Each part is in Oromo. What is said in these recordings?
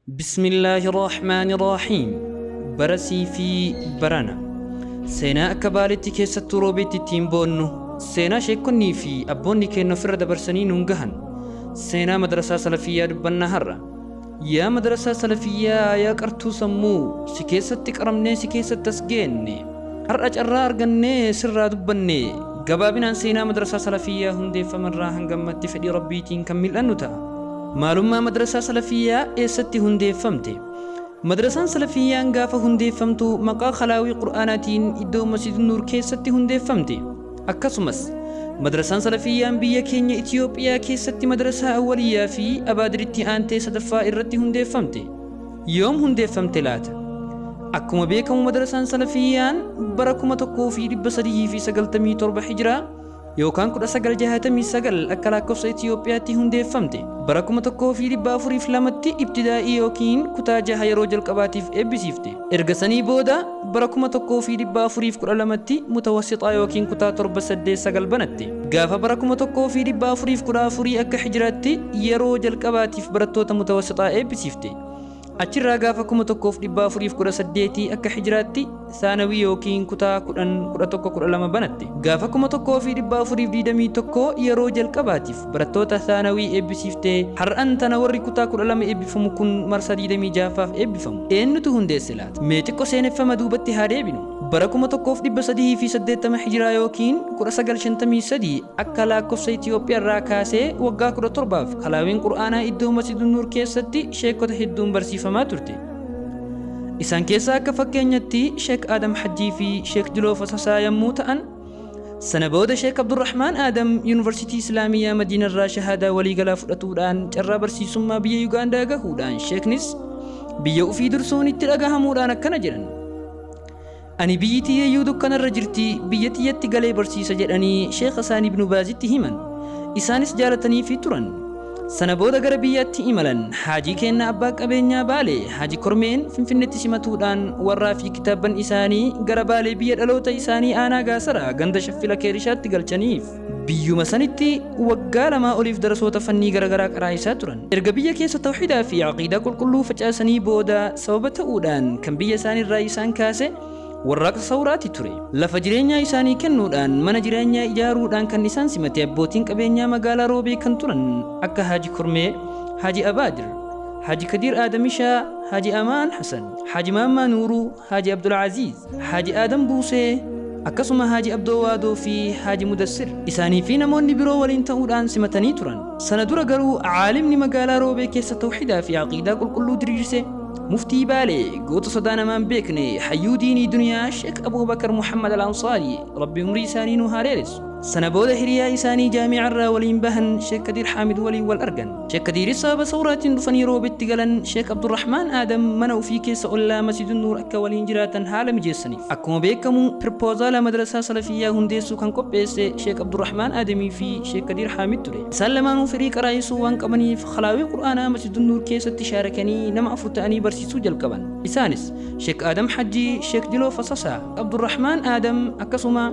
Bismillaahi Rahmaani Raahiim. Barasii fi barana. Seenaa akka Baaletti keessattuu Roobeetti ittiin boonnu, seenaa sheekkonnii fi abboonni keenna ofirra dabarsanii nuun gahan, seenaa madrasaa Salafiyyaa dubbanna har'a. Yaa madrasaa Salafiyyaa yaa qartuu sammuu, si keessatti qaramnee si keessatti as geenne. Har'a carraa argannee sirraa dubbanne. Gabaabinaan seenaa madrasaa Salafiyyaa hundeeffamarraa hanga ammatti fedhii Rabbiitiin kan mil'annu ta'a. Maalummaa Madrasaa Salafiyyaa Eessatti hundeeffamte? Madrasaan Salafiyyaan gaafa hundeeffamtu maqaa Khalaawii Qur'aanaatiin iddoo Masjidunnuur keessatti hundeeffamte. Akkasumas Madrasaan Salafiyyaan biyya keenya Itiyoophiyaa keessatti Madrasaa Awwaliyyaa fi Abaadiritti aantee sadaffaa irratti hundeeffamte. Yoom hundeeffamte laata? Akkuma beekamu Madrasaan Salafiyyaan bara 1397 Hijraa yookaan 1969 akka laakkofsa Itiyoophiyaatti hundeeffamte. Bara 1402tti Ibtidaa'ii ykn kutaa jaha yeroo jalqabaatiif eebbisiifte. Erga sanii booda bara 1412tti Mutawassixaa ykn kutaa 7, 8, 9 banatte. Gaafa bara 1414 akka Hijraatti yeroo jalqabaatiif barattoota Mutawassixaa eebbisiifte. Achirraa gaafa 1418 akka Hijraatti Saanawii ykn kutaa 10, 11, 12 banatte. Gaafa 1421 yeroo jalqabaatiif barattoota Saanawii eebbisiifte. Har'an tana warri kutaa 12 eebbifamu kun marsaa 26ffaaf eebbifamu. Eennutu hundeesse laata? Mee xiqqo seeneffama duubatti haa deebinu. Bara 1380 Hijraa ykn 1953 Akka laakkofsa Itiyoophiyaarraa kaasee waggaa 17f kalaawiin Qur'aanaa iddoo Masjidunnuur keessatti sheekkota hedduun barsiifamaa turte. Isaan keessaa akka fakkeenyatti Sheek Aadam Hajjii fi Sheek Jiloo Fasasaa yammuu ta'an, sana booda Sheek Abdurrahmaan Aadam Yuunivarsiitii Islaamiyyaa Madiinarraa shahaadaa waliigalaa fudhatuudhaan carraa barsiisummaa biyya Yugaandaa gahuudhaan sheeknis biyya ufii dursuun itti dhagahamuudhaan akkana jedhan. Ani biyyi tiyyayyuu dukkanarra jirti, biyya tiyyatti galee barsiisa jedhanii sheekha isaanii Ibnu Baazitti himan. Isaanis jaalataniifii turan. Sana booda gara biyyaatti imalan. Haajii keenna abbaa qabeenyaa Baalee, Haaji Kormeen, Finfinnetti simatuudhaan warraa fi kitaabban isaanii gara Baalee biyya dhaloota isaanii aanaa Gaasaraa ganda Shaffila Keerishaatti galchaniif. Biyyuma sanitti waggaa lamaa oliif darasoota fannii garagaraa qaraa'isaa turan. Erga biyya keessa tawhiidaa fi aqiidaa qulqulluu facaasanii booda sababa ta'uudhaan kan biyya isaaniirraa isaan kaase warraaqsa sawraati ture. Lafa jireenyaa isaanii kennuudhaan mana jireenyaa ijaaruudhaan kan isaan simate abbootiin qabeenyaa magaalaa Roobee kan turan akka Haaji Kormee, Haaji Abaadir, Haaji Kadiir Aadamishaa, Haaji Amaan Hasan, Haaji Maammaa Nuuruu, Haaji Abdul'aziiz, Haaji Aadam Buusee, akkasuma Haaji Abdoo Waadoo fi Haaji Mudassir isaanii fi namoonni biroo waliin ta'uudhaan simatanii turan. Sana dura garuu Aalimni magaalaa Roobee keessa tawhidaa fi aqiidaa qulqulluu diriirse, Muftii Baalee, goota sodaa namaa hin beekne, hayyuu diinii duniyaa Sheek Abuubakar Muhammad Al-Ansaarii, Rabbi umrii isaanii nuu haa dheeressu. Sana booda hiriyaa isaanii jaami'arraa waliin bahan Sheek Kadiir Haamid waliin wal argan. Sheek Kadiiris sababa sawraatiin dhufanii Roobetti galan Sheek Abdurrahmaan Aadam mana ufii keessa ollaa Masjidunnuur akka waliin jiraatan haala mijeessaniif. Akkuma beekamu pirpoozaala madrasaa Salafiyyaa hundeessuu kan qopheesse Sheek Abdurrahmaan Aadamii fi Sheek Kadiir Haamid ture. Isaan lamaanuu fedhii qaraa'isuu waan qabaniif khalaawii Qur'aanaa Masjidunnuur keessatti shaarakanii nama afur ta'anii barsiisuu jalqaban. Isaanis, Sheek Aadam Hajjii, Sheek Jiloo Fasasaa, Abdurrahmaan Aadam akkasuma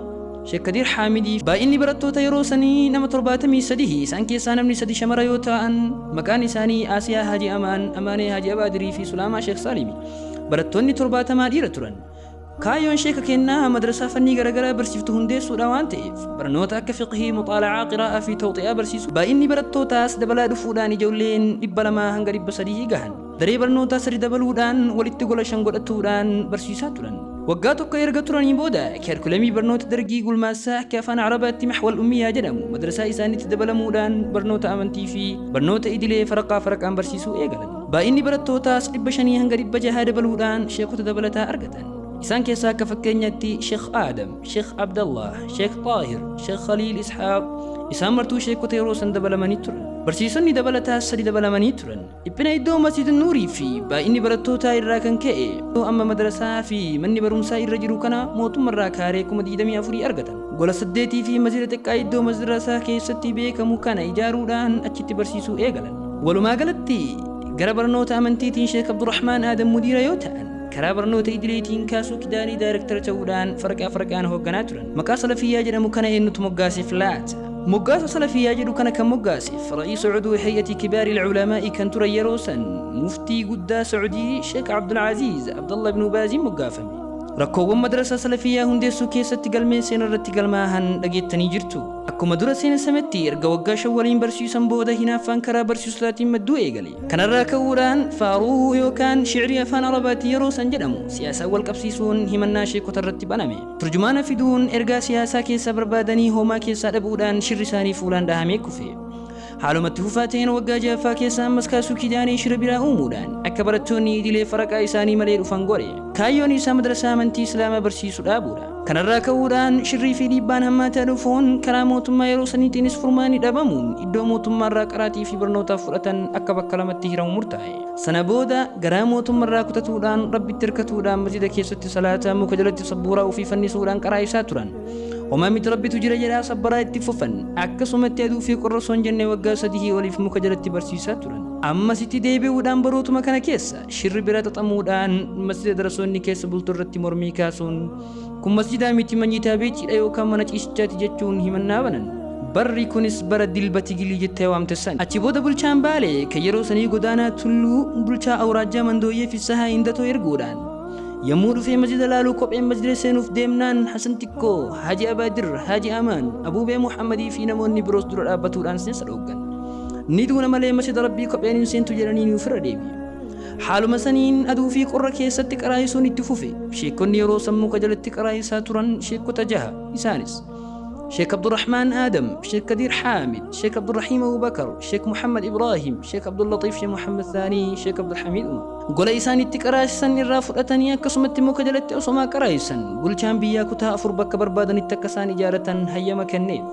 Sheek Kadiir Haamidii. Baay'inni barattoota yeroo sanii nama 73. Isaan keessaa namni sadi shamara yoo ta'an, maqaan isaanii Aasiyaa Haaji Amaan, Amaanee Haaji Abaadirii fi Sulaamaa Sheek Saalimi. Barattoonni torbaatamaa dhiira turan. Kaayyoon sheeka keennaa madrasaa fannii garagaraa barsiiftu hundeessuudha waan ta'eef, barnoota akka fiqhii, muxaala'aa, qiraa'aa fi tawxi'aa barsiisuu. Baay'inni barattootaas dabalaa dhufuudhaan ijoolleen 200 hanga 300 gahan. Daree barnootaa sadi dabaluudhaan walitti gola shan godhatuudhaan barsiisaa turan. Waggaa tokko erga turanii booda kaarikulamii barnoota Dargii gulmaassaa akka Afaan Arabaatti Mahwal Ummiyaa jedhamu madrasaa isaaniitti dabalamuudhaan barnoota amantii fi barnoota idilee faraqaa faraqaan barsiisuu eegalan. Baay'inni barattootaas 500 hanga 600 dabaluudhaan sheekota dabalataa argatan. Isaan keessaa akka fakkeenyaatti Sheekh Aadam, Sheekh Abdallaah, Sheekh Xaahir, Sheekh Khaliil Ishaaq isaan martuu sheekota yeroo san dabalamanii turan. Barsiisonni dabalataas sadi dabalamanii turan. Dhiphina iddoo Masjid Nuurii fi baay'inni barattootaa irraa kan ka'e amma madrasaa fi manni barumsaa irra jiru kana mootummarraa kaaree kuma digdamii afurii argatan. Gola saddeetii fi masjida xiqqaa iddoo madrasaa keessatti beekamu kana ijaaruudhaan achitti barsiisuu eegalan. Walumaa galatti gara barnoota amantiitiin Sheek Abdurrahmaan Aadam mudiira yoo ta'an, karaa barnoota idileetiin Kaasuu Kidaanii daayirektara ta'uudhaan faraqaa faraqaan hoogganaa turan. Maqaa Salafiyyaa jedhamu kana eennutu moggaaseef laata? Moggaasa Salafiyyaa jedhu kana kan moggaaseef Ra'iisa Cuduu Hay'ati Kibaari Culamaa'i kan ture yeroo san muftii guddaa Sacuudii Sheek Abdulcaziiz Abdallah ibnu Baaziin moggaafame. Rakkoowwan madrasaa Salafiyyaa hundeessuu keessatti galmeen seena irratti galmaahan dhageettanii jirtu. Akkuma dura seenessametti erga waggaa 5 waliin barsiisan booda hinaaffaan karaa barsiisotaatiin madduu eegale. Kanarraa ka'uudhaan faaruu yookaan shi'rii afaan Arabaatiin yeroo san jedhamu siyaasaan wal qabsiisuun himannaa sheekota irratti baname. Turjumaana fiduun ergaa siyaasaa keessaa barbaadanii hoomaa keessaa dhabuudhaan shirri isaanii fuulaan dhahamee kufe. Haaluma itti fufaa ta'een waggaa 6ffaa keessa ammas Kaasuu Kidaanee shira biraa uumuudhaan akka barattoonni idilee faraqaa isaanii malee dhufan godhe. Kaayyoon isaa madrasaa amantii Islaamaa barsiisu dhaabuudha. Kanarraa ka'uudhaan shirrii fi dhiibbaan hammaataa dhufuun karaa mootummaa yeroo saniitiinis furmaanni dhabamuun iddoo mootummaarraa qaraatii fi barnootaaf fudhatan akka bakka lamatti hiramu murtaa'e. Sana booda garaa mootummarraa kutatuudhaan Rabbitti hirkatuudhaan masjida keessatti salaataa muka jalatti sabbuuraa ofii fannisuudhaan qaraa'isaa turan. Homaa miti Rabbitu jira jedhaa sabbaraa itti fufan. Akkasumatti aduu fi qorra osoo hin jenne waggaa sadihii oliif muka jalatti barsiisaa turan. Ammas itti deebi'uudhaan barootuma kana keessa shirri bira xaxamuudhaan masjida darasoonni keessa bultu irratti mormii kaasuun kun masjidaa miti manyitaa beetiidha yookaan mana ciisichaati jechuun himannaa banan. Barri kunis bara Dilba Tigilii jettee waamte sani. Achi booda bulchaan Baalee kan yeroo sanii Godaanaa Tulluu bulchaa Awuraajjaa Mandooyyee Fissahaa Indatoo erguudhaan yommuu dhufee masjida laalu kopheen masjida seenuuf deemnaan Hasan Tikkoo, Haaji Abaadir, Haaji Amaan, Abuubee Muhammadii fi namoonni biroos dura dhaabbatuudhaan seensa dhooggan. Ni duuna malee masjida Rabbii kopheen hin seentu jedhanii ofirra deebi'e. Haaluma saniin aduu fi qorra keessatti qaraayisuun itti fufe. Sheekkonni yeroo san muka jalatti qaraayisaa turan sheekkota jaha. Isaanis. Sheek Abdurrahmaan Aadam, Sheek Kadiir Haamid, Sheek Abdurrahiim Abubakar, Sheek Muhammad Ibraahim, Sheek Abdullatiif Sheek Muhammad Saanii, Sheek Abdulhamiid Umar. Gola isaan itti qaraasisan irraa fudhatanii akkasumatti muka jalatti osomaa qaraayisan bulchaan biyyaa kutaa 4 bakka barbaadanitti akka isaan ijaaratan hayyama kenneef.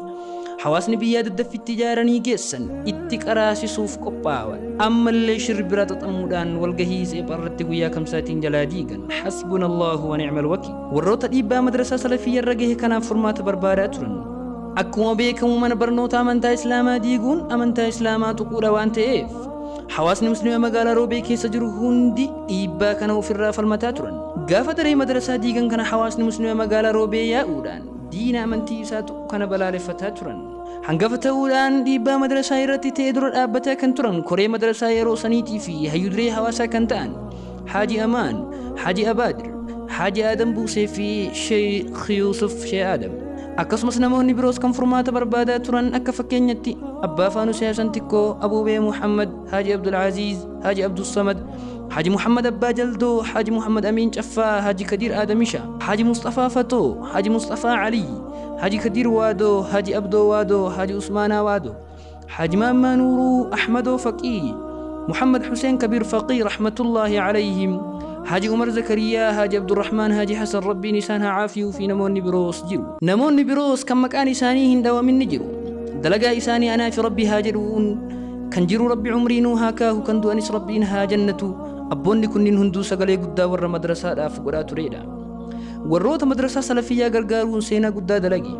Hawaasni biyyaa daddaffitti ijaaranii geessan itti qaraasisuuf qophaawan. Ammallee shirri biraa xaxamuudhaan walgahii Tseephaa irratti guyyaa Kamsaatiin jalaa diigan. Hasbunallahu wa ni'mal wakiil. Warroota dhiibbaa madrasaa Salafiyya irra gahe kanaaf furmaata barbaadaa turan. Akkuma beekamu mana barnoota amantaa Islaamaa diiguun amantaa Islaamaa tuquudha waan ta'eef hawaasni Muslima magaalaa Roobee keessa jiru hundi dhiibbaa kana ofirraa falmataa turan. Gaafa daree madrasaa diigan kana hawaasni Muslima magaalaa Roobee yaa'uudhaan diina amantii isaa tuqu kana balaaleffataa turan. Hangafa ta'uudhaan dhiibbaa madrasaa irratti ta'e dura dhaabbataa kan turan koree madrasaa yeroo saniitii fi hayyuduree hawaasaa kan ta'an Haaji Amaan, Haaji Abaadir, Haaji Aadam Buusee fi Sheekh Yuusuf Shee Aadam. Akkasumas namoonni biroos kan furmaata barbaadaa turan akka fakkeenyatti Abbaa Faanusee Hasan Tikkoo, Abuubee Muhammad, Haaji Abdulaaziz, Haaji Abdussamad, Haaji Muhammad Abbaa Jaldoo, Haaji Muhammad Amiin Caffaa, Haaji Kadiir Aadamisha, Haaji Musxafaa Fatoo, Haaji Musxafaa Alii, Haaji Kadiir Waadoo, Haaji Abdoo Waadoo, Haaji Usmaanaa Waadoo, Haaji Maammaa Nuuruu, Ahmadoo Faqii, Muhammad Huseen Kabiir Faqii rahmatullaahi alayhim, Haaji Umar Zakariyaa, Haaji Abdurrahmaan Haaji Hasan Rabbiin isaan haa caafiyuu fi namoonni biroos jiru. Namoonni biroos kan maqaan isaanii hin dhawamin ni jiru. Dalagaa isaanii anaa fi Rabbi haa jedhuun kan jiru Rabbi umrii nuu haa kaahu kan du'anis Rabbiin haa jannatu. Abboonni kunniin hunduu sagalee guddaa warra madrasaadhaaf godhaa tureedha. Warroota madrasaa Salafiyyaa gargaaruun seenaa guddaa dalage.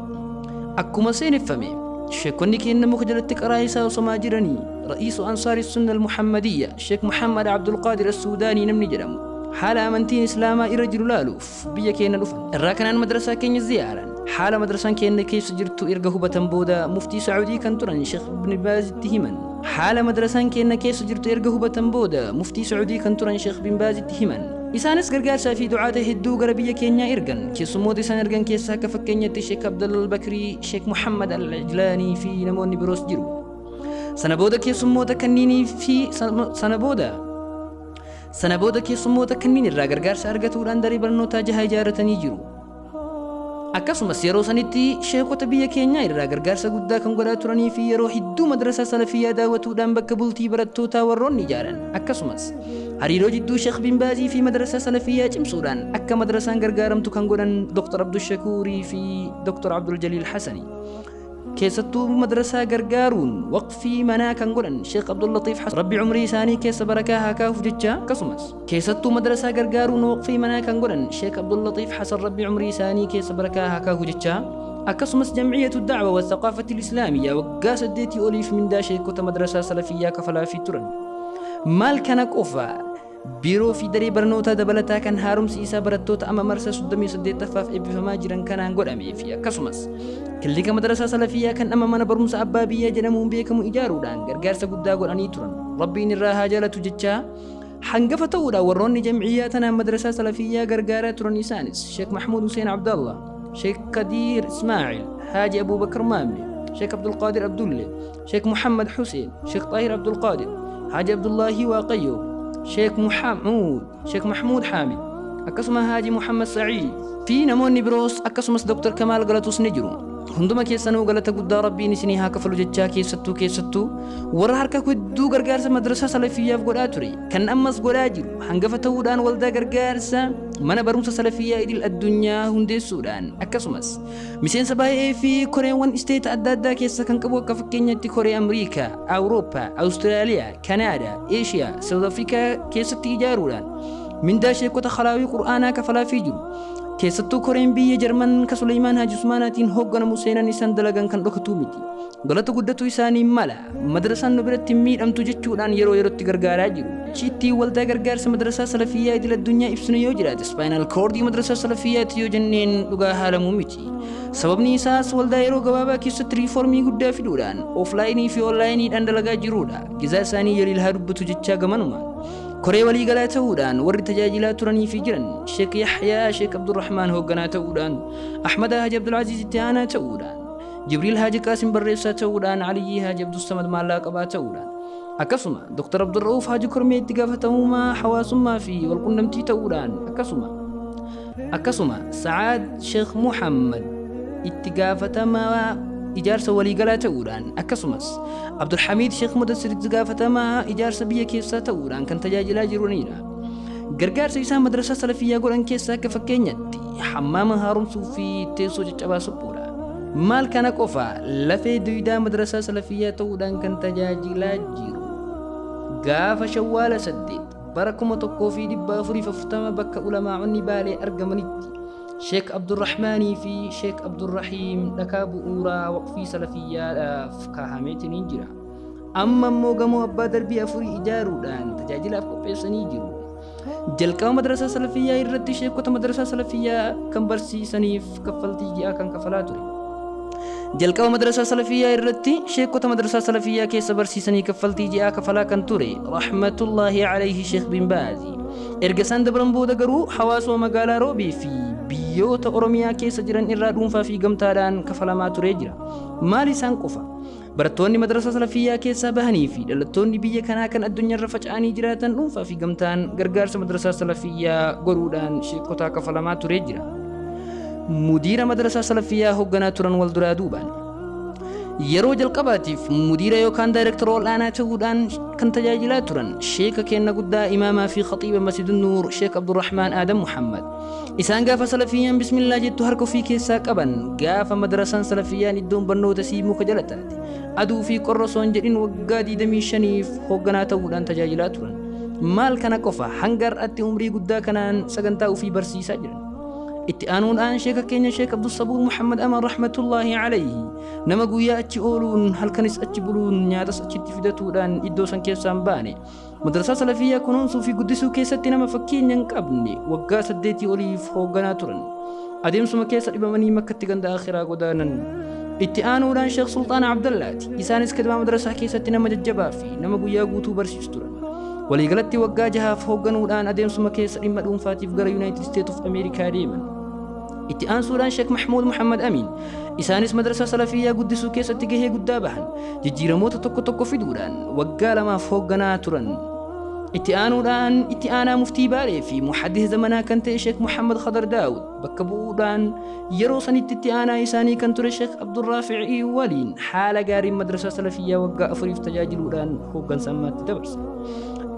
Akkuma seeneffame, sheekonni keenna muka jalatti qaraa'isaa osomaa jiranii, Ra'iisu Ansaari Sunna Al-Muhammadiyya, Sheek Muhammad Abdulqaadir As-Suudaanii namni jedhamu, haala amantiin Islaamaa irra jiru laaluuf biyya keenna dhufan. Irraa kanaan madrasaa keenya ziyaaran. Haala madrasaan keenna keessa jirtu erga hubatan booda muftii Sa'udii kan turan Sheekh Ibn Baazitti himan. Haala madrasaan keenna keessa jirtu erga hubatan booda muftii Sa'udii kan turan Sheekh Bin Baazitti himan. Isaanis gargaarsaa fi du'aata hedduu gara biyya keenyaa ergan. Keessummoota isaan ergan keessaa akka fakkeenyatti Sheek Abdallal Bakrii, Sheek Muhammad Al-Ijlaanii fi namoonni biroos jiru. Sana booda keessummoota kanniinii fi sana booda sana booda keessummoota kanniin irraa gargaarsa argatuudhaan daree barnootaa jaha ijaarratanii jiru. Akkasumas yeroo sanitti sheekota biyya keenyaa irraa gargaarsa guddaa kan godhaa turanii fi yeroo hedduu madrasaa Salafiyyaa daawwatuudhaan bakka bultii barattootaa warroonni ijaaran akkasumas hariiroo jidduu Sheekh Bin Baazii fi madrasaa Salafiyyaa cimsuudhaan akka madrasaan gargaaramtu kan godhan Dr. Abdushakuurii fi Dr. Abduljaliil Hasani. Keessattuu madrasaa gargaaruun waqfii manaa kan godhan Sheekh Abdullatiif Hasan Rabbi umrii isaanii keessa barakaa haa kaahuuf jecha akkasumas keessattuu madrasaa gargaaruun waqfii manaa kan godhan Sheekh Abdullatiif Hasan Rabbi umrii isaanii keessa barakaa haa kaahu jecha akkasumas Jam'iyyatu Da'wa wa Thaqaafati Islaamiyyaa waggaa 8 oliif mindaa sheekota madrasaa Salafiyyaa kafalaafii turan. Maal kana qofa? Biiroo fi daree barnootaa dabalataa kan haaromsi isaa barattoota amma marsaa 38ffaaf eebbifamaa jiran kanaan godhamee fi akkasumas kilinika Madrasaa Salafiyyaa kan amma mana barumsa Abbaa Biyyaa jedhamuun beekamu ijaaruudhaan gargaarsa guddaa godhanii turan. Rabbiin irraa haa jaalatu jechaa hangafa ta'uudhaan warroonni jam'iyyaa tanaan Madrasaa Salafiyyaa gargaaraa turan isaanis Sheek Mahmuud Huseen Abdallah, Sheek Kadiir Ismaa'il, Haaji Abuubakar Maamme, Sheek Abdulqaadir Abdulle, Sheek Muhammad Huseen, Sheek Xaahir Abdulqaadir, Haaji Abdullaahii Waaqayyoo, Sheek Muhammud, Sheek Mahmuud Haamid, akkasuma Haaji Muhammad Sa'iid fi namoonni biroos akkasumas Dr. Kamaal Galatus ni jiru. Hunduma keessanuu galata guddaa Rabbiin isinii haa kafalu jechaa keessattuu keessattuu warra harka hedduu gargaarsa Madrasaa Salafiyyaaf godhaa ture kan ammas godhaa jiru hangafa ta'uudhaan waldaa gargaarsa mana barumsa Salafiyyaa idil addunyaa hundeessuudhaan akkasumas Miseensa baay'ee fi koreewwan isteeta adda addaa keessaa kan qabu akka fakkeenyaatti koree Amriikaa, Awurooppaa, Awustiraaliyaa, Kanaadaa, Eeshiyaa, Saawuz Afrikaa keessatti ijaaruudhaan mindaa sheekota khalaawii Qur'aanaa kafalaafii jiru. Keessattuu koreen biyya Jarman ka Suleymaan Haaji Usmaanaatiin hoogganamu seenan isaan dalagan kan dhokatuu miti. Galata guddatu isaanii mala. Madrasaan nu biratti hin miidhamtu jechuudhaan yeroo yerootti gargaaraa jiru. Jechi waldaa gargaarsa madrasaa Salafiyyaa idil addunyaa ibsinu yoo jiraate spinal cord madrasaa Salafiyyaati yoo jenneen dhugaa haalamuu miti. Sababni isaas waldaa yeroo gabaabaa keessatti riiformii guddaa fiduudhaan offline fi online dhaan dalagaa jiruudha. Gizaa isaanii Jaliil haa dubbatu jechaa gamanumaan koree waliigalaa ta'uudhaan warri tajaajilaa turanii fi jiran Sheek Yahyaa Sheek Abdurrahmaan hoogganaa ta'uudhaan, Ahmadaa Haji Abdulcaziz itti aanaa ta'uudhaan, Jibriil Haaji Qaasim barreessaa ta'uudhaan, Aliyyii Haaji Abdussamad maallaa qabaa ta'uudhaan, akkasuma Dr. Abdurra'uuf Haaji Kormee itti gaafatamummaa hawaasummaa fi walqunnamtii ta'uudhaan, akkasuma Sa'aad Sheekh Muhammad itti gaafatamaa ijaarsa waliigalaa ta'uudhaan, akkasumas Abdulhamiid Sheekh Mudassir itti gaafatamaa ijaarsa biyya keessaa ta'uudhaan kan tajaajilaa jiranidha. Gargaarsa isaan madrasaa Salafiyyaa godhan keessaa akka fakkeenyatti hammaama haaromsuu fi teessoo caccabaa suphuudha. Maal kana qofa, lafee duydaa madrasaa Salafiyyaa ta'uudhaan kan tajaajilaa jiru. Gaafa Shawwaala 8 bara 1440 bakka ulamaa'onni Baalee argamanitti Sheek Abdurrahmaanii fi Sheek Abdurrahiim dhakaa bu'uuraa waqfii Salafiyyaadhaaf kaahameetiniin jira. Amma immoo gamoo abbaa darbii afurii ijaaruudhaan tajaajilaaf qopheessanii jiru. Jalqaba madrasaa Salafiyyaa irratti sheekota madrasaa Salafiyyaa kan barsiisaniif kaffaltii ji'aa kan kafalaa ture. Jalqaba madrasaa Salafiyyaa irratti sheekota madrasaa Salafiyyaa keessa barsiisanii kaffaltii ji'aa kafalaa kan ture rahmatullahi alayhi Sheekh bin Baazi. Erga isaan dabran booda garuu hawaasuma magaalaa Roobii fi biyyoota Oromiyaa keessa jiran irraa dhuunfaa fi gamtaadhaan kafalamaa turee jira. Maal isaan qofa? Barattoonni madrasaa Salafiyyaa keessaa bahanii fi dhalattoonni biyya kanaa kan addunyaarra faca'anii jiraatan dhuunfaa fi gamtaan gargaarsa madrasaa Salafiyyaa godhuudhaan sheekotaa kafalamaa turee jira. Mudiira madrasaa Salafiyyaa hoogganaa turan wal duraa duubaan. Yeroo jalqabaatiif mudiira yookaan daayirektara ol'aanaa ta'uudhaan kan tajaajilaa turan sheeka keenna guddaa imaamaa fi khaxiiba Masjidun Nuur Sheek Abdurrahmaan Aadam Muhammad. Isaan gaafa Salafiyyaan bismillaa jettu harka ofii keessaa qaban, gaafa madrasaan Salafiyyaan iddoon barnoota isii muka jala taate, aduu fi qorra osoo hin jedhin waggaa 25f hoogganaa ta'uudhaan tajaajilaa turan. Maal kana qofa, hanga har'aatti umrii guddaa kanaan sagantaa ofii barsiisaa jiran. Itti aanuudhaan sheeka keenya Sheek Abdussabuur Muhammad Aman rahmatullaahi alayhi nama guyyaa achi ooluun halkanis achi buluun nyaatas achitti fidatuudhaan iddoo san keessaa hin baane. Madrasaa Salafiyyaa kunuunsuu fi guddisuu keessatti nama fakkeenya hin qabne waggaa saddeetii oliif hoogganaa turan. Adeemsuma keessa dhibamanii Makkatti ganda Aakhiraa godaanan. Itti aanuudhaan Sheekh Sulxaan Abdallaati. Isaanis kidmaa madrasaa keessatti nama jajjabaa fi nama guyyaa guutuu barsiisu turan. Waliigalatti waggaa jahaaf hoogganuudhaan adeemsuma keessa dhimma dhuunfaatiif gara Yunaayitid Isteet of Ameerikaa deeman. Itti aansuudhaan Sheek Mahmuud Muhammad Amiin. Isaanis madrasaa Salafiyyaa guddisuu keessatti gahee guddaa bahan. Jijjiiramoota tokko tokko fiduudhaan waggaa lamaaf hoogganaa turan. Itti aanuudhaan itti aanaa muftii Baalee fi muhaddisa zamanaa kan ta'e Sheek Muhammad Khadar Daawud bakka bu'uudhaan yeroo sanitti itti aanaa isaanii kan ture Sheek Abdurraafi'ii waliin haala gaariin madrasaa Salafiyyaa waggaa afuriif tajaajiluudhaan hooggansa ammaatti dabarse.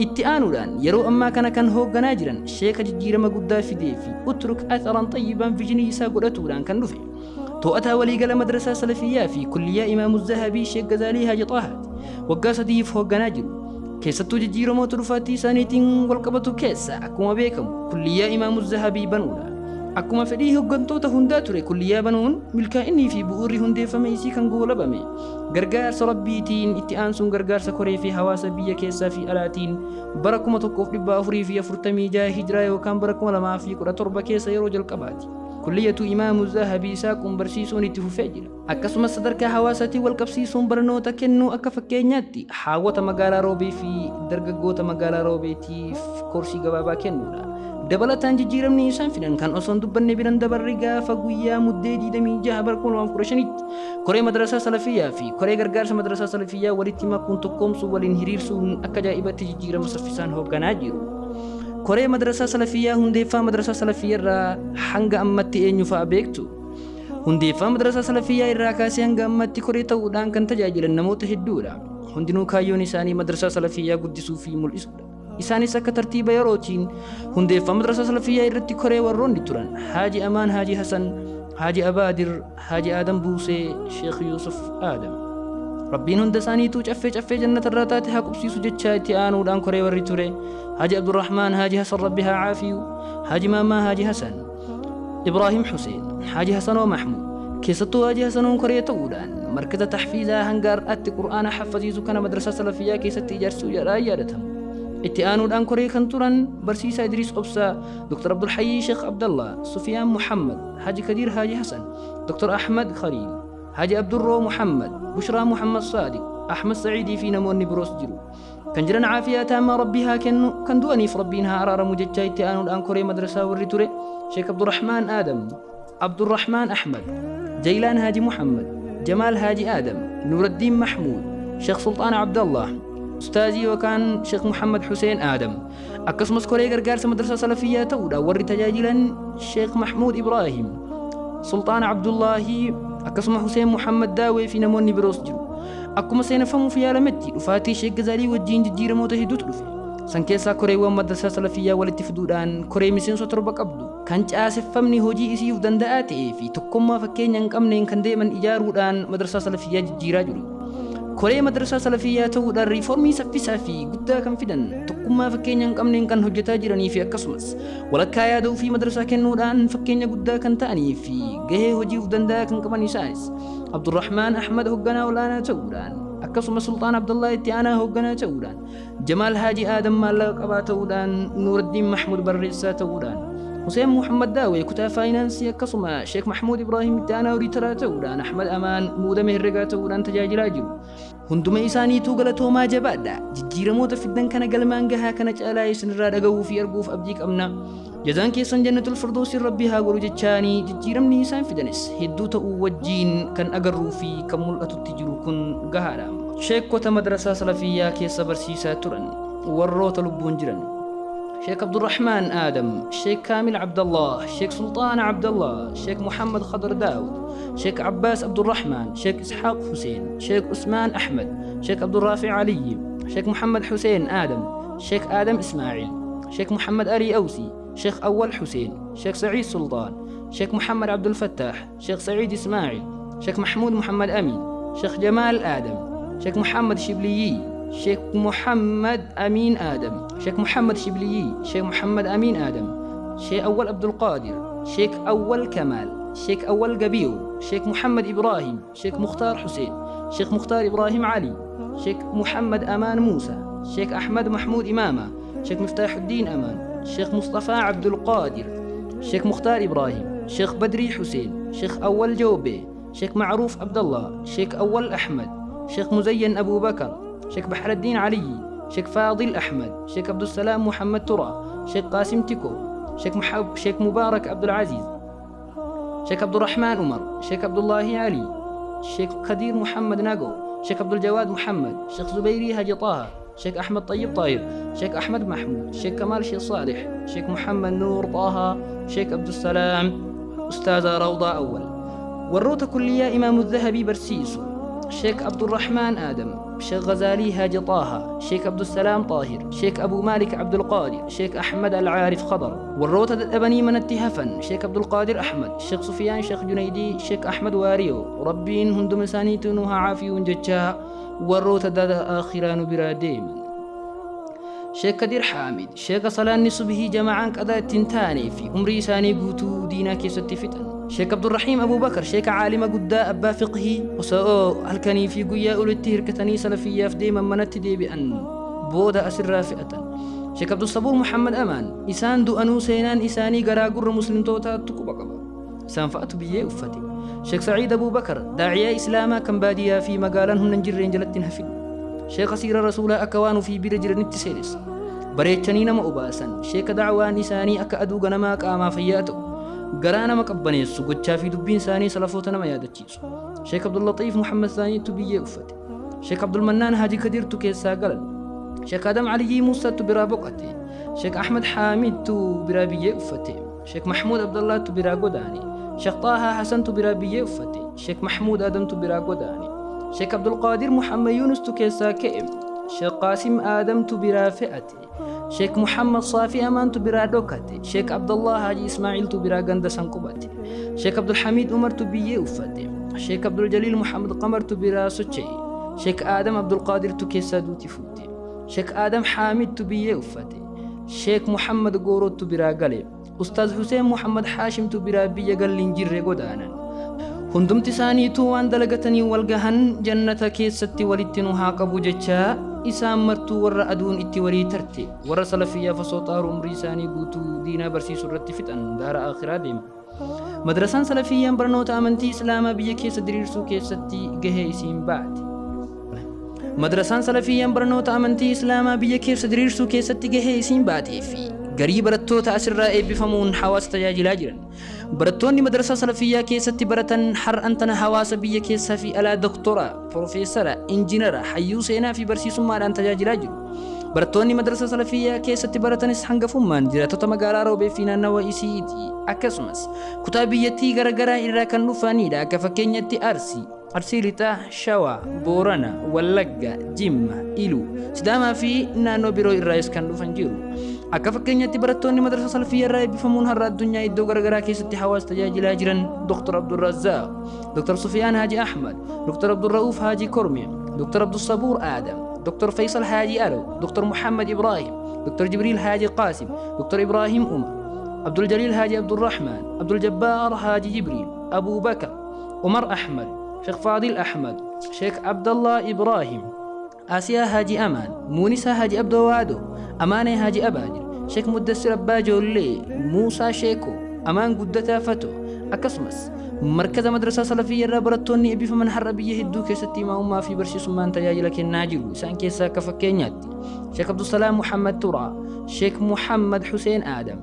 Itti aanuudhaan yeroo ammaa kana kan hoogganaa jiran sheeka jijjiirama guddaa fidee fi utruk atharan xayyibaan vizhinii isaa godhatuudhaan kan dhufe to'ataa waliigala madrasaa Salafiyyaa fi kulliyyaa Imaamu Zahabii Sheek Gazaalii Haaji Xaahaati waggaa sadiif hoogganaa jiru. Keessattuu jijjiiramoota dhufaatii isaaniitiin walqabatu keessa akkuma beekamu kulliyyaa Imaamu Zahabii banuudha. Akkuma fedhii hoggantoota hundaa ture kulliyyaa banuun milkaa'innii fi bu'uurri hundeeffama isii kan goolabame gargaarsa Rabbiitiin itti aansuun gargaarsa koree fi hawaasa biyya keessaa fi alaatiin bara 1446 Hijraa yookaan bara 2017 keessa yeroo jalqabaati. Kulliyatu Imaamu Zahabii saaquun barsiisuun itti fufee jira. Akkasumas sadarkaa hawaasaatiin walqabsiisuun barnoota kennuu akka fakkeenyaatti haawwota magaalaa Roobee fi dargaggoota magaalaa Roobeetiif koorsii gabaabaa kennuudha. Dabalataan jijjiiramni isaan fidan kan osoo hin dubbanne biran dabarre gaafa guyyaa Muddee 26 bara 2015tti koree madrasaa Salafiyyaa fi koree gargaarsa madrasaa Salafiyyaa walitti makuun tokkoomsuu waliin hiriirsuun akka ajaa'ibatti jijjiirama saffisaan hoogganaa jiru. Koree madrasaa Salafiyyaa hundeeffaa madrasaa Salafiyyarraa hanga ammatti eenyu fa'a beektu? Hundeeffama Madrasaa Salafiyyaa irraa kaasee hanga ammaatti koree ta'uudhaan kan tajaajilan namoota hedduudha. Hundinuu kaayyoon isaanii Madrasaa Salafiyyaa guddisuu fi mul'isuudha. Isaanis akka tartiiba yerootiin hundeeffama Madrasaa Salafiyyaa irratti koree warroonni turan Haaji Amaan Haaji Hasan, Haaji Abaadir, Haaji Aadam Buusee, Sheekh Yuusuf Aadam. Rabbiin hunda isaaniituu caffee caffee jannata irraa taate haa qubsiisu jechaa itti aanuudhaan koree warri ture Haaji Abdurrahmaan Haaji Hasan Rabbi haa caafiyu, Haaji Maammaa Haaji Hasan, Ibraahim Huseen, Haaji Hasanoo Mahmuud, keessattuu Haaji Hasanoon koree ta'uudhaan markaza tahfiizaa hanga har'aatti Qur'aana haffaziisu kana madrasaa Salafiyyaa keessatti ijaarsisuu jedhaan yaadatamu. Itti aanuudhaan koree kan turan Barsiisaa Idriis Obsaa, Dr. Abdulhayyii Sheekh Abdallah, Sufiyaan Muhammad, Haaji Kadiir Haaji Hasan, Dr. Ahmad Khaliil, Haaji Abdurroo Muhammad, Bushraa Muhammad Saadiq, Ahmad Sa'iidii fi namoonni biroos jiru. Kan jiran caafiyaa taammaa Rabbi haa kennu, kan du'aniif Rabbiin haa araaramu jechaa itti aanuudhaan koree madrasaa warri ture Sheek Abdurrahmaan Aadam, Abdurrahmaan Ahmad, Jaylaan Haaji Muhammad, Jamaal Haaji Aadam, Nuuraddiin Mahmuud, Sheek Sulxaan Abdallah, Ustaazii yookaan Sheek Muhammad Huseen Aadam, akkasumas koree gargaarsa madrasaa Salafiyyaa ta'uudhaan warri tajaajilan Sheek Mahmuud Ibraahim, Sulxaan Abdullaahii, akkasuma Huseen Muhammad Daawee fi namoonni biroos jiru. Akkuma seeneffamuuf yaalametti dhufaatii Sheek Gazaalii wajjiin jijjiiramoota hedduutu dhufe. San keessaa koreewwan madrasaa Salafiyyaa walitti fiduudhaan koree miseensota torba qabdu kan caaseffamni hojii isii uf danda'aa ta'ee fi tokkommaa fakkeenya hin qabneen kan deeman ijaaruudhaan madrasaa Salafiyyaa jijjiiraa jiru. Koree madrasaa Salafiyyaa ta'uudhaan riiformii saffisaa fi guddaa kan fidan tokkummaa fakkeenya hin qabneen kan hojjataa jiranii fi akkasumas walakkaa yaada ufii madrasaa kennuudhaan fakkeenya guddaa kan ta'anii fi gahee hojii uf danda'aa kan qaban isaanis Abdurrahmaan Ahmad hogganaa ol'aanaa ta'uudhaan, akkasuma Sulxaan Abdallaa itti aanaa hogganaa ta'uudhaan, Jamaal Haaji Aadam maallaqa qabaa ta'uudhaan, Nuuraddiin Mahmud barreessaa ta'uudhaan, Huseen Muhammad Daawee kutaa faayinaansii akkasuma Sheek Mahmuud Ibraahim itti aanaa odiitaraa ta'uudhaan, Ahmad Amaan muudama herregaa ta'uudhaan tajaajilaa jiru. Hunduma isaaniituu galatoomaa jabaadha. Jijjiiramoota fiddan kana galmaan gahaa kana caalaa isinirraa dhagahuu fi arguuf abdii qabna. Jazaan keessan jannatul firdawsiin Rabbi haa godhu jechaanii jijjiiramni isaan fidanis hedduu ta'uu wajjiin kan agarruu fi kan mul'atutti jiru kun gahaadha. Sheekkota madrasaa salafiyyaa keessa barsiisaa turan warroota lubbuun jiran. Sheek Abdurrahmaan Aadam, Sheek Kaamil Abdallaah, Sheek Sulxaana Abdallaah, Sheek Muhammad Khadar Daawud, Sheek Abbaas Abdurrahmaan, Sheek Ishaaq Huseen, Sheek Usmaan Ahmad, Sheek Abdurraafic Aliyyi, Sheek Muhammad Huseen Aadam, Sheek Aadam Ismaaciil, Sheek Muhammad Alii Awsii, Sheek Awwal Huseen, Sheek Saciid Sulxaan, Sheek Muhammad Abdulfattaah, Sheek Saciid Ismaaciil, Sheek Mahmuud Muhammad Amiin, Sheek Jamaal Aadam, Sheek Muhammad Shibliyyi, Sheek Muhammad Amiin Aadam, Sheek Muhammad Shibliyyi, Sheek Muhammad Amiin Aadam, Sheek Awwal Abdulqaadir, Sheek Awwal Kamaal, Sheek Awwal Gabiyo, Sheek Muhammad Ibraahim, Sheek Mukhtaar Huseen, Sheek Mukhtaar Ibraahim Ali, Sheek Muhammad Amaan Muusaa, Sheek Ahmad Mahmuud Imaama, Sheek Miftaaxuddiin Amaan, Sheek Musxafaa Abdulqaadir, Sheek Mukhtaar Ibraahim, Sheek Badrii Huseen, Sheek Awwal Joobee, Sheek Macruuf Abdallah, Sheek Awwal Ahmad, Sheek Muzayyan Abuubakar, Sheek Baxraddiin Aliyyi, Sheek Faadil Ahmad, Sheek Abdussalaam Muhammad Turaa, Sheek Qaasim Tikoo, Sheek Mubaarak Abdulcaziiz, Sheek Abdurrahmaan Umar, Sheek Abdullaahii Alii, Sheek Kadiir Muhammad Nagoo, Sheek Abduljawaad Muhammad, Sheek Zubayrii Haji Xaaha, Sheek Ahmad Xayyib Xaahir, Sheek Ahmad Mahmuud, Sheek Kamaal Sheek Saalih, Sheek Muhammad Nuur Xaahaa, Sheek Abdussalaam, Ustaaza Rawdaa Awwal. Warroota kulliyyaa Imaamu Zahabii barsiisu, Sheek Abdurrahmaan Aadam, Sheek Ghazaalii Haaji Xaahaa, Sheek Abdussalaam Xaahir, Sheek Abuu Maalik Abdulqaadir, Sheek Ahmad Alcaarif Khadar. Warroota dadhabanii manatti hafan, Sheek Abdulqaadir Ahmad, Sheek Sufiyaan Sheek Junaydii, Sheek Ahmad Waariyoo, Rabbiin hunduma isaaniituu nu haa caafiyuun jechaa warroota dada aakhiraa nu biraa deeman. Sheek Kadir Haamid, sheeka salaanni subhii jamaa'aan qadaa itti hin taanee fi umrii isaanii guutuu diinaa keessatti fixan. Sheek Abdurrahiim Abubakar, sheeka caalima guddaa abbaa fiqhii osoo halkanii fi guyyaa olitti hirkatanii salafiyyaaf deeman manatti deebi'an booda asirraa fe'atan. Sheek Abdulsabuur Muhammad Amaan, isaan du'anuu seenaan isaanii garaa gurra muslimtootaattu quba qaba. Isaan fa'atu biyyee uffate. Sheek Sa'iid Abubakar, daa'iyaa Islaamaa kan baadiyyaa fi magaalaan humna hin jirreen jalatti hin hafin. Sheeka siira Rasuulaa akka waan ufii bira jiranitti seenessa. Bareechanii nama obaasan. Sheeka da'waan isaanii akka aduu ganamaa qaamaa fayyaa ta'u. Garaa nama qabbaneessu. Gochaa fi dubbiin isaanii salafoota nama yaadachiisu. Sheek Abdullaxiif Muhammad Saaniitu biyyee uffate. Sheek Abdulmannaan Haji Kadirtu keessaa galan. Sheek Adam Aliyyii Muusaatu biraa boqate. Sheek Ahmad Haamidtu biraa biyyee uffate. Sheek Mahmuud Abdallaatu biraa godaane. Sheek Xaahaa Hasantu biraa biyyee uffate. Sheek Mahmuud Adamtu biraa godaane. Sheek Abdulqaadir Muhammad Yunustu keessaa ka'e. Sheek Qaasim Aadamtu biraa fe'ate. Sheek Muhammad Saafii Amaantu biraa dhokate. Sheek Abdallah Haji Ismaaciiltu biraa ganda san qubate. Sheek Abdulhamiid Umartu biyyee uffate. Sheek Abduljaliil Muhammad Qamartu biraa socho'e. Sheek Aadam Abdulqaadirtu keessaa duuti fuute. Sheek Aadam Haamidtu biyyee uffate. Sheek Muhammad Goorottu biraa gale. Ustaaz Huseen Muhammad Haashimtu biraa biyya galli hin jirre godaanan. Hundumti isaaniituu waan dalagatanii wal gahan jannata keessatti walitti nu haa qabu jechaa, isaan martuu warra aduun itti walii tarte, warra salafiyyaaf osoo xaaru umrii isaanii guutuu diinaa barsiisuu irratti fixan daara aakhiraa deeman. Madrasaan salafiyyaan barnoota amantii Islaamaa biyya keessa diriirsuu keessatti gahee isiin baate. Madrasaan Salafiyyaan barnoota amantii Islaamaa biyya keessa diriirsuu keessatti gahee isiin baatee fi garii barattoota asirraa eebbifamuun hawaasa tajaajilaa jiran. Barattoonni madrasaa Salafiyyaa keessatti baratan har'an tana hawaasa biyya keessaa fi alaa doktora, profeesara, injinara, hayyuu seenaa fi barsiisummaadhaan tajaajilaa jiru. Barattoonni madrasaa Salafiyyaa keessatti baratanis hangafummaan jiraattota magaalaa Roobee fi naannawa isiiti. Akkasumas kutaa biyyattii garagaraa irraa kan dhufaniidha. Akka fakkeenyatti Arsii, Arsii Lixaa, Shawaa, Boorana, Wallagga, Jimma, Iluu, Sidaamaa fi naannoo biroo irraayis kan dhufan jiru. Akka fakkeenyaatti barattoonni madrasaa Salafiyyaa irraa eebbifamuun har'a addunyaa iddoo garagaraa keessatti hawaasa tajaajilaa jiran Dr. Abdulrazzaaq, Dr. Sufiyaan Haji Ahmad, Dr. Abdulra'uuf Haji Kormi, Dr. Abdulsabuur Aadam, Dr. Faisal Haji Alo, Dr. Muhammad Ibrahim, Dr. Jibriil Haji Qaasim, Dr. Ibrahim Umar, Abdul Jaliil Haji Abdulrahman, Abdul Jabbaar Haji Jibriil, Abu Bakr, Umar Ahmad, Sheekh Faadil Ahmad, Sheekh Abdallah Ibrahim, Asiyaa Haji Amaan, Muunisaa Haji Abdoo Waadoo, Amaanee Haji Abaajir, Sheekh Muddassir Abbaa Joollee, Muusaa Sheekoo, Amaan Guddataa Fatoo, akkasumas markaza madrasaa Salafiyyaa irraa barattoonni eebbifaman har'a biyya hedduu keessatti imaamummaa fi barsiisummaan tajaajila kennaa jiru. Isaan keessaa akka fakkeenyaatti Sheekh Abdusalaam Muhammad Turaa, Sheekh Muhammad Hussein Aadam,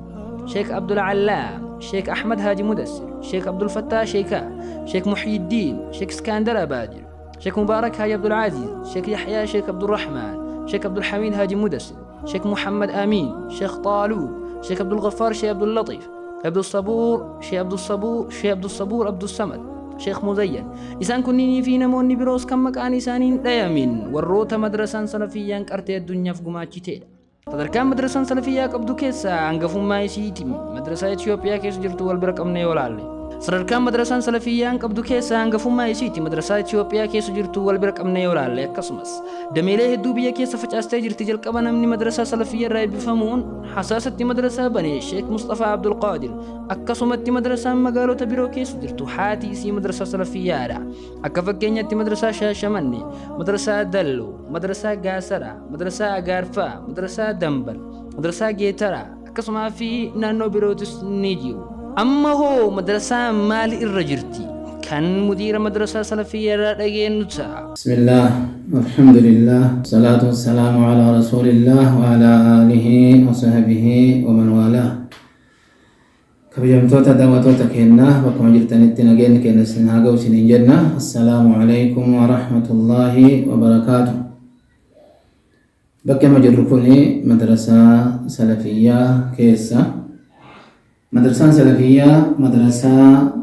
Sheekh Abdul Allaam, Sheekh Ahmad Haji Mudassir, Sheekh Abdul Fattah Sheekaa, Sheekh Muhyiddin, Sheekh Iskandar Abaajir, Sheekh Mubaarak Haji Abdul Aziz, Sheekh Yahyaa Sheekh Abdurrahmaan, Sheekh Abdul Hamiid Haji Mudassir, Sheekh Muhammad Amiin, Sheekh Xaaluud, Sheekh Abdul Ghaffar Sheekh Abdul Laxiif, Abdul Sabuur, Sheekh Abdul Sabuur, Sheekh Abdul Sabuur Abdul Samad, Sheekh Muzayyan. Isaan kunniinii fi namoonni biroos kan maqaan isaanii hin dhayamin warroota madrasaan Salafiyyaan qartee addunyaaf gumaachiteedha. Sadarkaan madrasaan Salafiyyaa qabdu keessaa hangafummaa isiiti madrasaa Itiyoophiyaa keessa jirtu wal bira qabnee yoo laalle. Sadarkaan madrasaan Salafiyyaan qabdu keessaa hangafummaa isiiti madrasaa Itiyoophiyaa keessa jirtu wal bira qabnee yoo laalle, akkasumas dameelee hedduu biyya keessa facaastee jirti. Jalqaba namni madrasaa Salafiyyaa irraa eebbifamuun Hasaasatti madrasaa bane Sheek Musxafaa Abdulqaadir. Akkasumatti madrasaan magaalota biroo keessa jirtu haati isii madrasaa Salafiyyaadha. Akka fakkeenyatti madrasaa Shaashamanne, madrasaa Dalloo, madrasaa Gaasaraa, madrasaa Agaarfaa, madrasaa Dambal, madrasaa Geetaraa, akkasumaa fi naannoo birootis ni jiru. Amma hoo madrasaan maali irra jirti? Kan mudiira madrasaa Salafiyyaa irraa dhageennu ta'a. Bismillaah, Alhamdulillaah, Salaatu wassalaamu alaa Rasuulillaah wa alaa aalihi wa sahbihi wa man waalaah. Kabajamtoota daawwattoota keenya, bakkuma jirtanitti nageenyi keenya isin haa ga'u isiniin jenna. Assalaamu alaikum wa rahmatullaahi wa barakaatu. Bakki amma jirru kun madrasaa Salafiyyaa keessa. Madrasaan Salafiyyaa madrasaa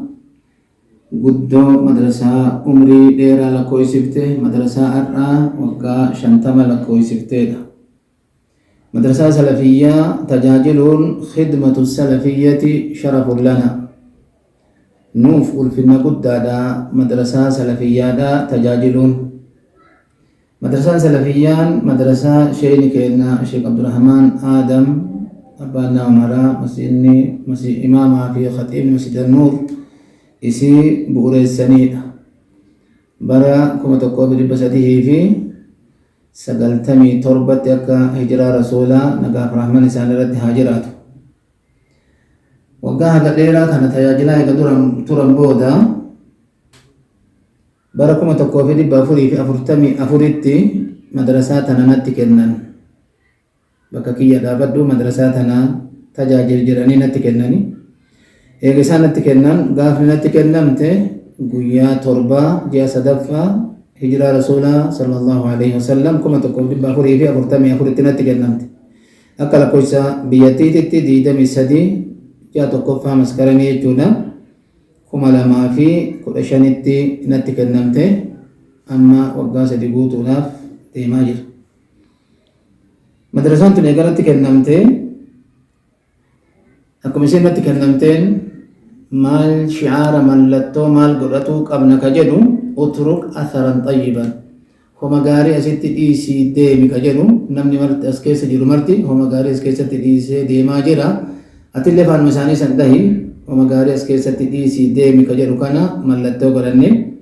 guddoo, madrasaa umrii dheeraa lakkoofsifte, madrasaa har'aa waggaa 50 lakkoofsifteedha. Madrasaa Salafiyyaa tajaajiluun, khidmatu salafiyyati sharafun lana. Nuuf ulfinna guddaadha madrasaa Salafiyyaadha tajaajiluun. Madrasaan Salafiyyaan madrasaa sheeyni keenna Sheekh Abdurrahmaan Aadam abbaan nama maraa masjidni imaamaa fi khaxiibni Masjid Annuur isii bu'ureessaniidha. Bara 1397tti akka hijiraa Rasuulaa nagaaf rahman isaan irratti haa jiraatu. Waggaa haga dheeraa kana tajaajilaa eega turan booda bara 1444tti madrasaa tana natti kennan. Bakka kiyya dhaabadhu, madrasaa tana tajaajil jedhanii natti kennani. Eega isaan natti kennan, gaafni natti kennamte guyyaa 7 ji'a sadaffaa hijiraa Rasuulaa sallallahu alaihi wasallam 1444tti natti kennamte. Akka lakkoofsa biyyattiititti 23 ji'a tokkoffaa Maskaramii jechuudha. 2015tti natti kennamte, amma waggaa 3 guutuudhaaf deemaa jira. Madrasaan tun eega natti kennamte, akkuma isheen natti kennamteen maal shi'aara, mallattoo maal godhatuu qabna ka jedhu, utruk atharan xayyiban, homa gaarii asitti dhiisii deemi ka jedhu. Namni marti as keessa jiru marti homa gaarii as keessatti dhiisee deemaa jira. Atillee faanuma isaanii san dhahi, homa gaarii as keessatti dhiisii deemi ka jedhu kana mallattoo godhanne.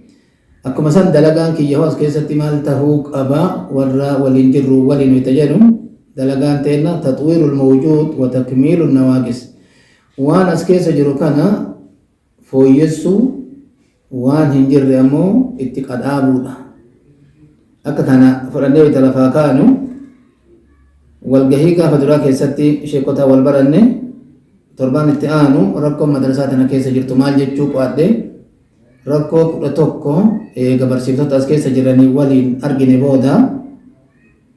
Akkuma san dalagaan kiyya hoo as keessatti maal tahuu qaba, warra waliin jirru waliin wayta jedhu, dalagaan teenna taxwiirul mawjuud wa takmiilun nawaaqis, waan as keessa jiru kana fooyyessuu, waan hin jirre ammoo itti qadhaabuudha. Akka kana fudhannee wayta lafaa kaanu, walgahii gaafa duraa keessatti sheekotaa wal baranne. Torbaan itti aanu rakkoon madrasaa tana keessa jirtu maal jechuu qo'adhe. Rakkoo 11 eega barsiiftota as keessa jiranii waliin argine booda,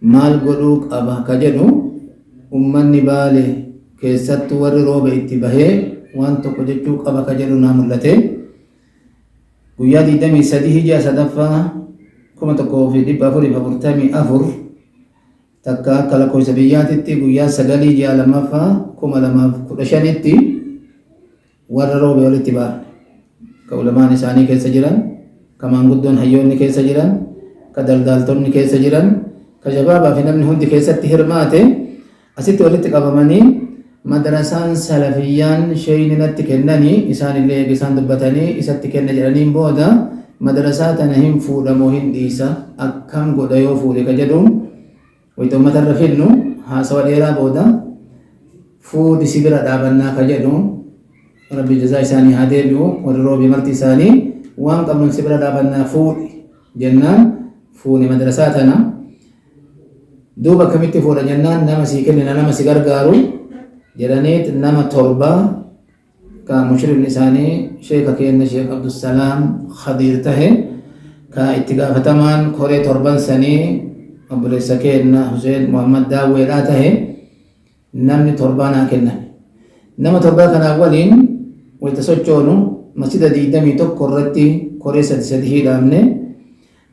maal godhuu qaba ka jedhu, ummanni Baale keessattuu warri Roobe itti bahee waan tokko jechuu qaba ka jedhu naa mul'ate. Guyyaa 23 ji'a sadaffaa 1444 takka akka lakkoofsa biyyaatitti guyyaa 9 ji'a lammaffaa 2015tti warra Roobe walitti baafne. Ka ulamaan isaanii keessa jiran, ka maanguddoon hayyoonni keessa jiran, ka daldaaltonni keessa jiran, ka shabaabaa fi namni hundi keessatti hirmaate asitti walitti qabamanii, madrasaan Salafiyyaan sheeyni natti kennanii, isaanillee eega isaan dubbatanii isatti kenna jedhaniin booda, madrasaa tana hin fuudhamoo hin dhiisa, akkam godha yoo fuudhe ka jedhuun wayita uummata irra finnu, haasawa dheeraa booda fuudhi, si bira dhaabannaa ka jedhu. Rabbi jazaa isaanii haa deebi'u. Warri Roobii marti isaanii waan qabnuun si bira dhaabannaa, fuudhi jennaan fuune madrasaa tana. Duuba akkamitti fuudha jennaan, nama sii kennina, nama si gargaaru jedhaniit nama torba ka mushrifni isaanii sheeka keenya Sheek Abdusalaam Khadiir tahe, ka itti gaafatamaan koree torban sanii obboleessa keenya Huseen Muhammad Daawweedhaa tahe, namni torbaa naa kenname. Nama torbaa kanaa waliin wayita sochoonu, masjida 21 irratti koree sadi sadi hidhaamne.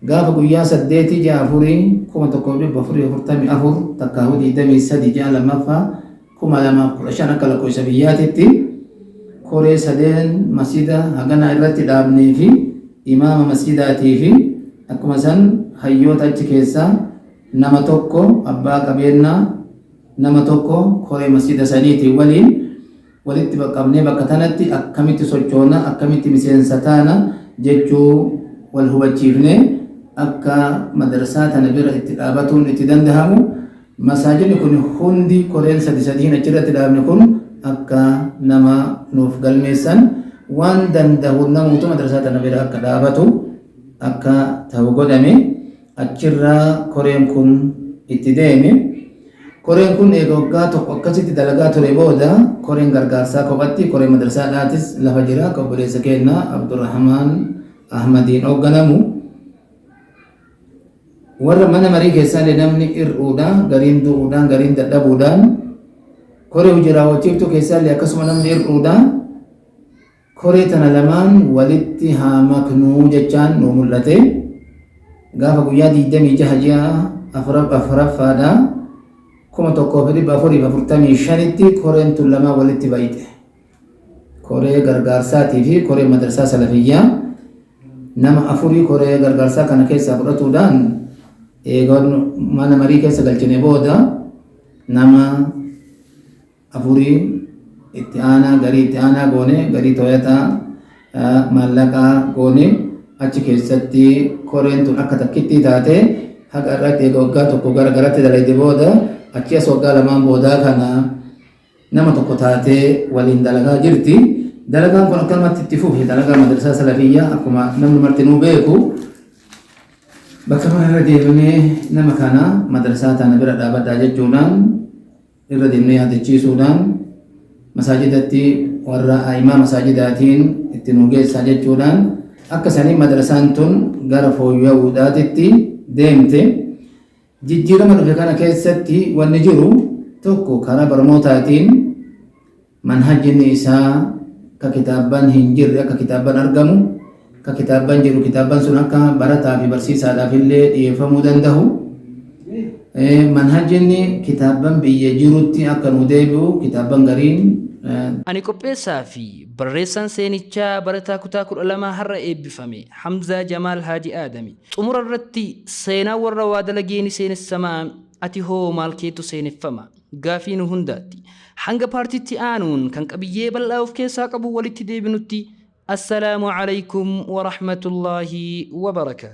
Gaafa guyyaa 8 ji'a afurii 1444 takkaahuu 23 ji'a lammaffaa 2015 akka lakkoofsa biyyaatitti, koree sadeen masjida haganaa irratti dhaabnee fi imaama masjidaatii fi akkuma san hayyoota achi keessaa nama tokko, abbaa qabeennaa nama tokko, koree masjida saniitiin waliin walitti baqqabnee bakka tanatti akkamitti sochoona, akkamitti miseensa taana jechuu wal hubachiifne, akka madrasaa tana bira itti dhaabatuun itti dandahamu, masaajidni kun hundi koreen sadi sadiin achirratti dhaabne kun akka nama nuuf galmeessan, waan dandahu namuutu madrasaa tana bira akka dhaabatu akka ta'u godhame. Achirraa koreen kun itti deeme. Koreen kun eega waggaa tokko akkasitti dalagaa ture booda, koreen gargaarsaa kophatti, koreen madrasaadhaatis lafa jira, ka obboleessa keenya Abdurrahmaan Ahmadiin hoogganamu. Warra mana marii keessaallee namni hir'uudha, gariin du'uudhaan, gariin dadhabuudhaan, koree hojii raawwachiiftuu keessaallee akkasuma namni hir'uudha. Koree tana lamaan walitti haa maknuu jechaan nu mul'ate. Gaafa guyyaa 26 ji'a afuraffaadha 1445tti koreen tun lamaan walitti baay'ite. Koree gargaarsaatii fi koree madrasaa Salafiyyaa nama afurii koree gargaarsaa kana keessaa fudhatuudhaan Eega mana marii keessa galchine booda nama afurii itti aanaa, garii itti aanaa goone, garii to'ataa maallaqaa goone. Achi keessatti koreen tun akka takkitti taate haqa irratti eega waggaa tokko gara garatti dalayde booda, achi as waggaa lamaan boodaa kana nama tokko taatee waliin dalagaa jirti. Dalagaan kun akkanumatti itti fufe. Dalagaa madrasaa salafiyyaa akkuma namni martinuu beeku, bakka mana irra deemnee nama kana madrasaa tana bira dhaabadhaa jechuudhaan, irra deemnee yaadachiisuudhaan, masaajidatti warra a'imaa masaajidaatiin itti nu geessaa jechuudhaan, akka sanii madrasaan tun gara fooyya'uudhaatitti deemte. Jijjiirama dhufe kana keessatti wanni jiru tokko, karaa barnootaatiin manhajjinni isaa ka kitaabban hin jirre akka kitaabban argamu, ka kitaabban jiru kitaabban sun akka barataa fi barsiisaadhaaf illee dhiyeeffamuu danda'u, manhajjinni kitaabban biyya jirutti akka nu deebi'u, kitaabban gariin Ani qopheessaa fi barreessaan seenichaa barataa kutaa 12 har'a eebbifame Hamzaa Jamaal Haaji Aadami. Xumura irratti seenaan warra waa dalagee ni seenessamaa, ati hoo maal keetu seeneffama? Gaafii nu hundaatti. Hanga paartiitti aanuun kan qabiyyee bal'aa of keessaa qabu walitti deebinutti, Assalaamu Alaykum wa Rahmatullaahi wa Barakaatuh.